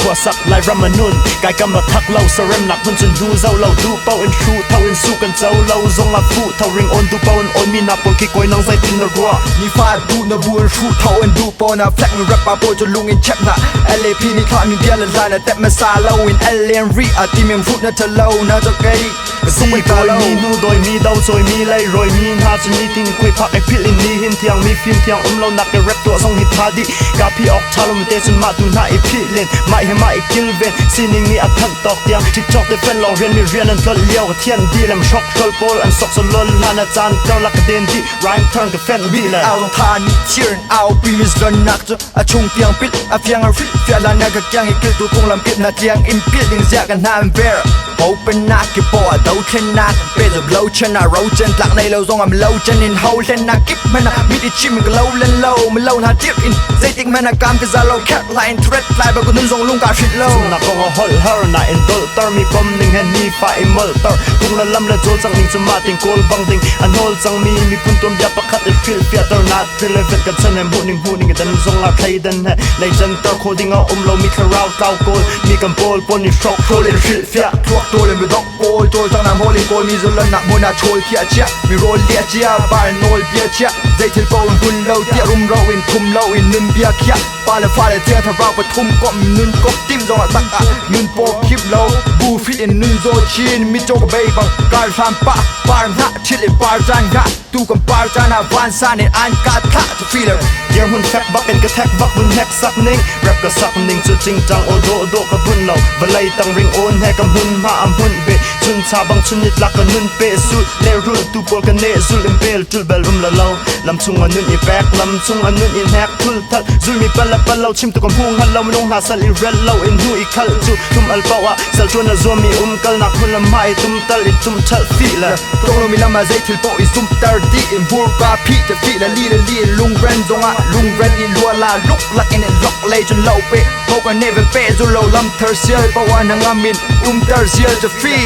khua sak Lairam a nun kai kam a thak lo saremnak hmun cun hnu zo lo du pau in hru tho in su kan co lo zong a fu tho ring on du pau in on mi na pawl ki koi nang zeitin na ruah? Nifa du na bu in hru tho in du po na flag mi rap pa pawl cu lung in chep na LAP ni thla mi bia le hla na tep ma sa lo in LN ri a ti mi hru na thalo na cho kei Si kawi mi hnu doi mi do choi mi lei roi mi hna cu nitin khui phak i philh in ni hin thiang mi fim thiang um lo nak i rep tuah zong hi tha dih ka phi awk tha lo te cun mah tu hna i phih len mah hi mah i kilven sining nih a thanh tawk tiang TikTok te fen lawng rian mi rian an tlolh lio ka thian di lem hrok hrol pawl an sok solol hlan a caan karlak ka den dih rhyme turn ka fenh dih le Au zong tha ni thir in au pi mi zlon nak cu a chung tiang pil a fiang a hril fia la na ka kyang i kil tu kong lam pit na tliang in pil ding zia kan hna an ver Open nak ki po a do thlen nak pe zo lo chen a ro chen tlak nei lo zong am lo chen in ho hlen na kip man a mi di chim ka lo len lo mi lo na tir in zeitik man a kam ka za lo khat lai in threat lai ba ko nun zong lung ka hrit lo. Nak kong a holh har na in dol tar mi pom ning he ni fa i mol tar phung la lam le chol chang ning chu ma ting kawl bang ding an hol chang mi miphun tuan bia pakhat i hril fia tar na relevant kan chan he hmuh ning hmuh ning dan zong a thlei dan he lei chan tar kho ding a um lo mi thlarau tlau kawl mi kan pawl pawl ni hrok hrol in hrilh fiah. Thuak tawl in midok kawl chawl cang nam hol in kawl mi zulan nak hmun ah chawl khia chia mi rawl lia chia bar nawl bia chia zei thil paoh in hun lo tiah rum ro in thum lo in nun bia khiah pa le fa le thiang thlarau pathum komh nun kop tim zong ah tak ah nun paw khip lo bu hrilh in nun zaw chin mi caw ka bei bang kar hram pa par hngah thil in par caan hngah tu kan par caan ah van san in an ka thlah to feeler. Dirhmun fek bak in ka thek bak bun hnek sak ning rap ka sak ning cu ching tang o do do ka bun lo vawlei tang ring on he ka hmun ma am hun be chun cha bang chun ni tlak ka nun pe sul le rul tu pawl ka ne zul in bel tul bel um la lo lam chung a nun i pek lam chung a nun in hek thul thal zul mi pal la pal lo chim tu ka hmu ngal lo minung hna sal i rel lo in hnu i khal chu thum al pau ah sal tuan a zuam mi um kal nak hun lam ma i tum tal i tum thal fi la. Tong lo mi lam ah zei thil paoh i zumter dih in hmurka phih te fih le li le li in lungren zongah lungren in lua la luk lak in lok lei cun lo pe ho ka ne ve pe zu lo lam thar sial paoh na ngam in umter sial te fi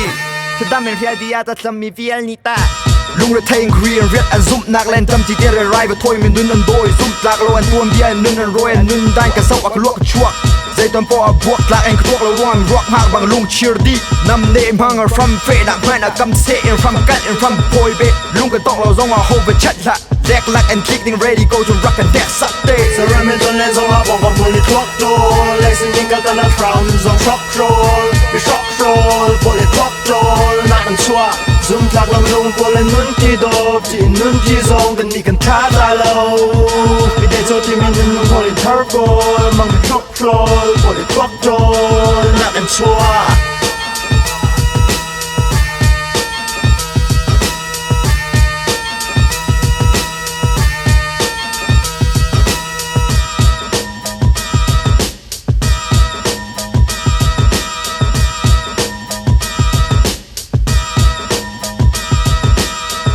Thadam in rial dia ta tlam mi vial ni ta lungre thei in green riat an zumh nak len tam ti te re rai va thoi mi nun an doi zumh tlak lo an tuan bia nun an roi an nun dan ka sau ak luak chuak zeiton po a buak tlak en khuak lo ruang ruak hngak bang lung chir di nam ne hmang a ram fe nak hman a kam se in ram kal in ram phoi be lung ka tong lo zong a ho ve chat la lek lak and click ding ready go to rock and deck sak te. Sarami ton le zong a bong bong pul ni thuak tol lei sin ning ka tan a crown zong shock troll mi shock troll pawl i thuak troll nak an chuah zum tlak lo minung pawl le nun ti dawp ti nun ti zong kan ni kan tha ta lo mi te cho ti min nun hol in thar kawl mang mi shock troll pawl i thuak troll nak an chuah.